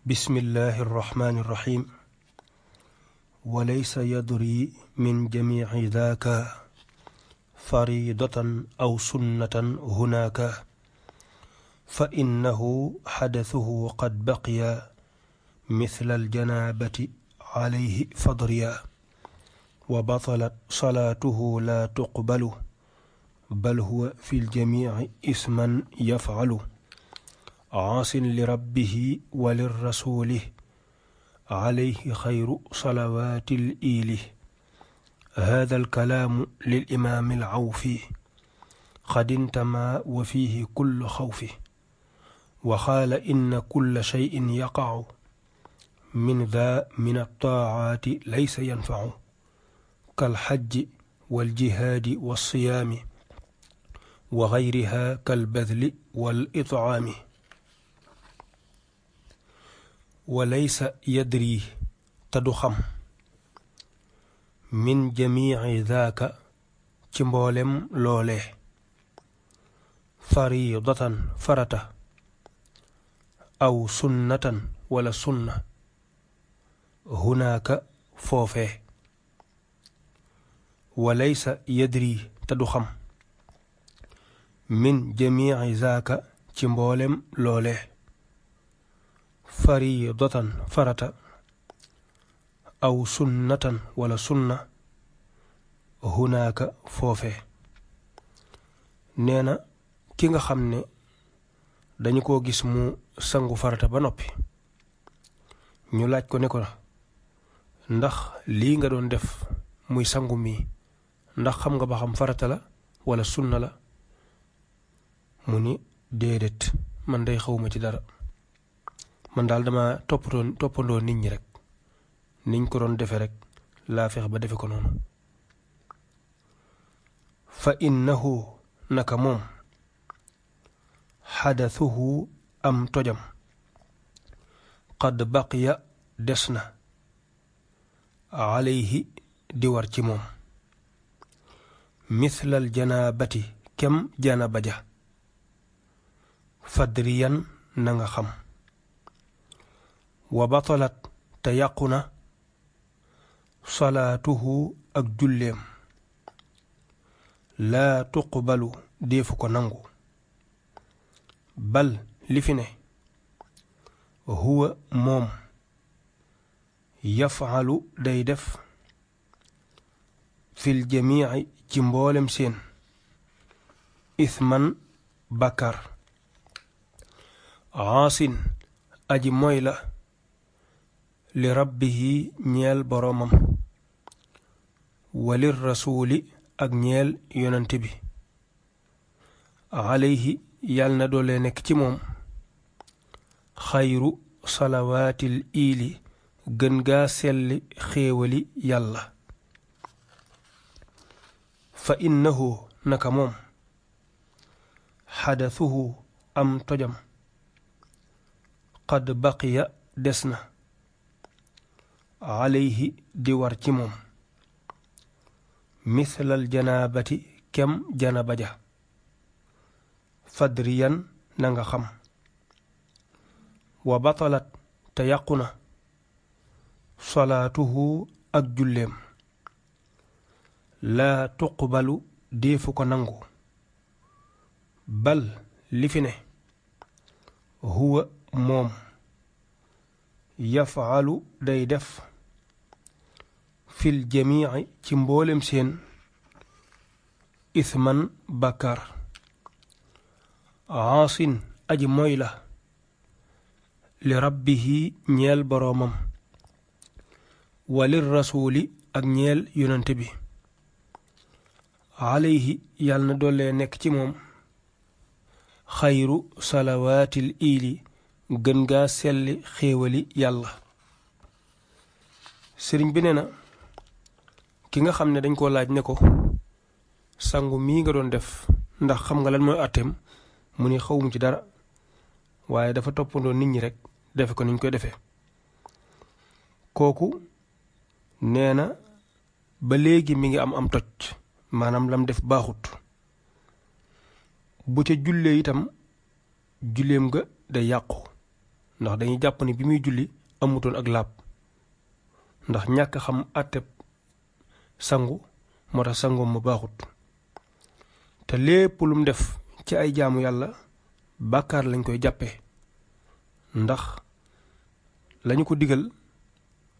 بسم الله الرحمن الرحيم وليس يدري من جميع ذاك فريضة أو سنة هناك فإنه حدثه قد بقي مثل الجنابة عليه فضريا وبطلت صلاته لا تقبل بل هو في الجميع إثما يفعل عاص لربه وللرسول عليه خير صلوات الإيل. هذا الكلام للإمام العوفي قد انتمى وفيه كل خوف وقال إن كل شيء يقع من ذا من الطاعات ليس ينفع كالحج والجهاد والصيام وغيرها كالبذل والإطعام. وليس يدري تدخم من جميع ذاك تمبولم لوله فريضة فرته أو سنة ولا سنة هناك فوفه. وليس يدري تدخم من جميع ذاك تمبولم لوله فريضة فرته أو سنة ولا سنة هناك فوفه. neena ki nga xam ne dañu ko gis mu sangu farata ba noppi ñu laaj ko ne ko ndax lii nga doon def muy sangu mi ndax xam nga ba xam farata la wala sunna la mu ni déedéet man day xawma ci dara man daal dama toppandoo nit ñi rek niñ ko doon defe rek laa fex ba defe ko noonu. fa innahu naka moom xadathuhu am tojam qad baqiya des na alayhi di war ci moom mithlal janaabati kem janaba ja fadriyan na nga xam wa batalat te yàqu na salaatuhu ak julleem laa tuqbalu deefu ko nangu bal li fi ne huwa moom yafalu day def fil jamiici ci mboolem seen ithman bakar aasin aji moy la li rabbihi ñeel boroomam walir rasuuli ak ñeel yonante bi alayhi yàll na doole nekk ci moom xayru salawaatil iili gën gaa selli xéewali yàlla. fa innahu naka moom xadathuhu am tojam qad baqiya des na alayhi di war ci moom mithlal janaabati kem janaba ja fadriyan na nga xam wa batalat te yàqu na salaatuhu ak julleem laa tuqbalu deefu ko nangu bal li fi ne huwa moom yafalu day def fil jamiici ci mboolem seen ithman bakar aasin aji moy la li rabbihi ñeel boroomam walir rasuuli ak ñeel yonante bi alayhi yàll na doole nekk ci moom xayru salawaatil iili gën gaa selli xéewali yàlla. sëriñ bi nee na ki nga xam ne dañ koo laaj ne ko sangu mii nga doon def ndax xam nga lan mooy àtteem mu ni xawmu ci dara waaye dafa toppandoo nit ñi rek defe ko niñ koy defee. kooku nee na ba léegi mi ngi am toj maanaam lam def baaxut bu ca jullee itam julleem ga day yàqu ndax dañuy jàpp ni bi muy julli amutoon ak laab ndax ñàkk xam àtteb sangu moo tax sangoom ma baaxut te lépp lu mu def ci ay jaamu yàlla bàkkaar lañ koy jàppee ndax lañu ko digal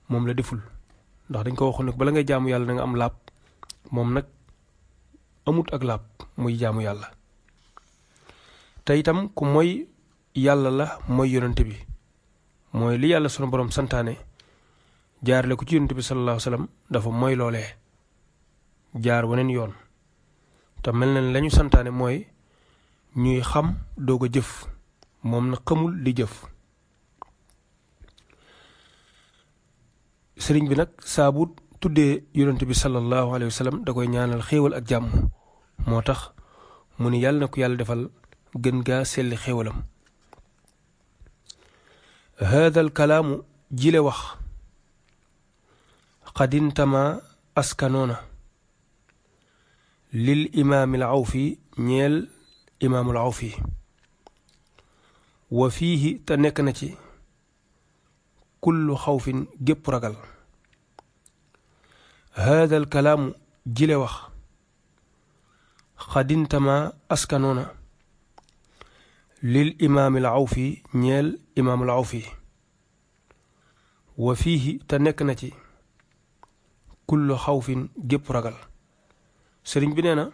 moom la deful ndax dañ ko waxoon nag bala ngay jaamu yàlla da nga am laab moom nag amut ak laab muy jaamu yàlla te itam ku mooy yàlla la mooy yonante bi mooy li yàlla sunu borom santaane jaarale ko ci yonante bi sallallahu alayhi wasallam dafa mooy loolee jaar waneen yoon te mel na lañu santaane mooy ñuy xam doog a jëf moom na xamul di jëf sëriñ bi nag saabu tuddee yonante bi sallallahu alayhi wasallam da koy ñaanal xéewal ak jàmm moo tax mu ni yàlla na ko yàlla defal gën gaa selli xéewalam haadal kalaamu jile wax xadintama askanoona lil imaamil awfi ñeel imaamul awfi wa fiihi te nekk na ci kullu xawfin gépp ragal haadal kalaamu jile wax xadintama askanoona lil imaamil awfi ñeel imaamul awfi wa fiihi te nekk na ci kullu xawfin gépp ragal sëriñ bi nee na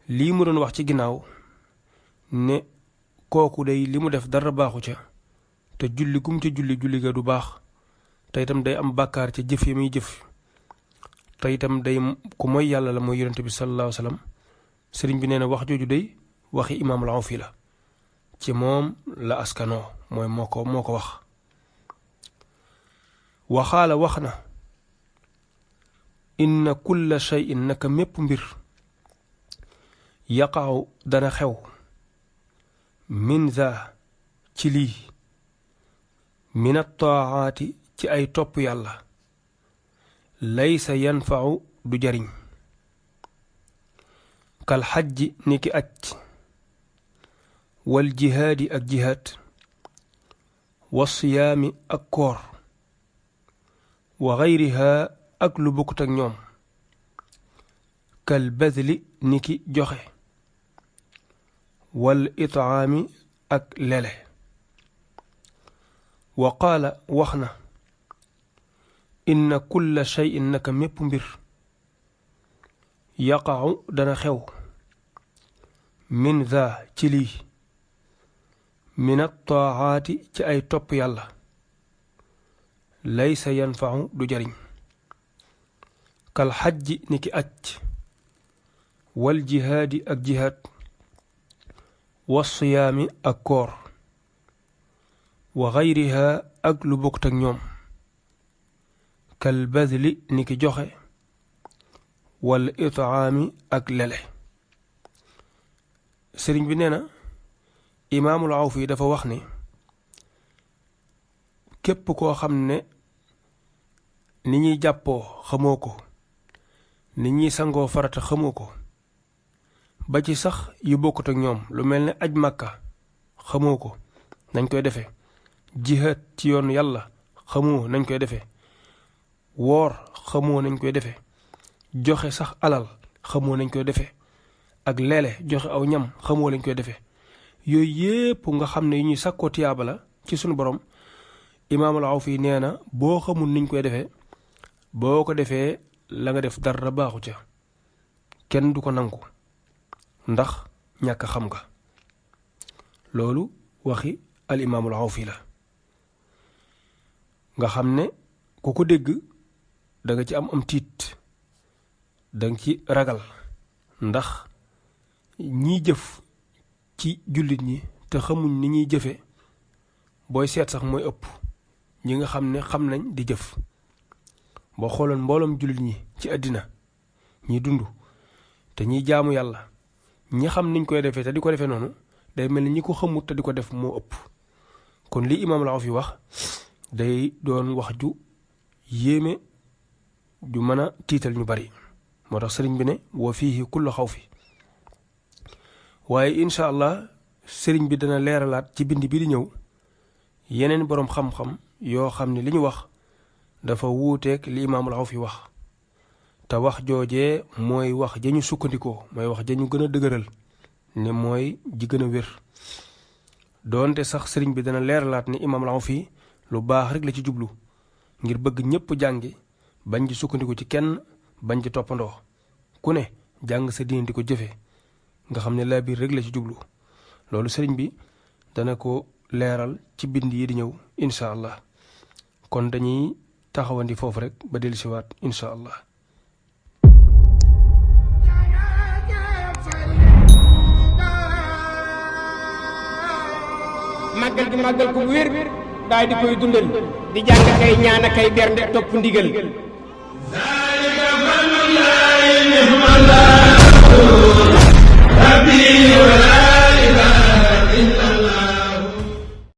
lii mu doon wax ci ginnaaw ne kooku day li mu def dara baaxu ca te julli gum ca julli ga du baax te itam day am bàkkaar ca jëf yi muy jëf te itam day ku mooy yàlla la mooy yonente bi sallallahu alayhi wasallam sëriñ bi nee na wax jooju day waxi imaamul awfi la ci moom la askanoo mooy moo ko wax waxaala wax na inna kulla shay'in naka mépp mbir yaqaaw dana xew min za ci lii min at-taaati ci ay topp yàlla laysa yanfa'u du jariñ kal xajji ni ki aj wal jihaadi ak jihaad wa siyaami ak koor wa gayriha ak lu bokkut ak ñoom kal badli ni ki joxe wal itaami ak lele wa qaala wax na inna kulla shay'in naka mépp mbir yaqacu dana xew min za ci lii min at-taacaati ci ay topp yàlla laysa yanfacu du jariñ kal xajji ni ki aj wal jihaadi ak jihaad wa siyaami ak koor wa gayriha ak lu bokkut ak ñoom kal badli ni ki joxe wal itaami ak lele sëriñ bi nee na imaamul awfi dafa wax ni képp koo xam ne ni ñuy jàppoo xamoo ko ni ñuy sangoo farata xamoo ko ba ci sax yu bokkut ak ñoom lu mel ne aj màkka xamoo ko nañ koy defee jihaad ci yoon yàlla xamoo nañ koy defee woor xamoo nañ koy defee joxe sax alal xamoo nañ koy defee ak leele joxe aw ñam xamoo lañ koy defee yooyu yépp nga xam ne yu ñuy sàkkoo tiyaaba la ci sunu borom imaamul awfi nee na boo xamul niñ koy defee boo ko defee la nga def dara baaxu ca kenn du ko nangu ndax ñàkk xam nga loolu waxi al imaamul awfi la nga xam ne ku ko dégg da nga ci am tiit danga ci ragal ndax ñiy jëf ci jullit ñi te xamuñ ni ñuy jëfe booy seet sax mooy ëpp ñi nga xam ne xam nañ di jëf boo xooloon mbooloom jullit ñi ci àddina ñi dund te ñiy jaamu yàlla ñi xam niñ koy defee te di ko defee noonu day mel ni ñi ko xamut te di ko def moo ëpp kon li imaam la fi wax day doon wax ju yéeme ju mën a tiital ñu bari moo tax sëriñ bi ne wa fiihi kullu xawfi waaye incha allah sëriñ bi dana leeralaat ci bind bi di ñëw yeneen boroom xam-xam yoo xam ne li ñu wax dafa wuuteeg li imaamul Awfi wax te wax joojee mooy wax ja ñu sukkandikoo mooy wax ja ñu gën a dëgëral ne mooy ji gën a wér doonte sax sëriñ bi dana leeralaat ni imaamul Awfi lu baax rek la ci jublu ngir bëgg ñépp jàngi bañ ci sukkandiku ci kenn bañ ci toppandoo ku ne jàng sa diine di ko jëfe nga xam ne laa biir rek la ci jublu loolu sëriñ bi dana ko leeral ci bind yi di ñëw incha allah kon dañuy taxawandi foofu rek ba dellusiwaat incha allah. màggal gi màggal ko wér daal di koy dundal di jàng kay ñaan kay bernde topp ndigal.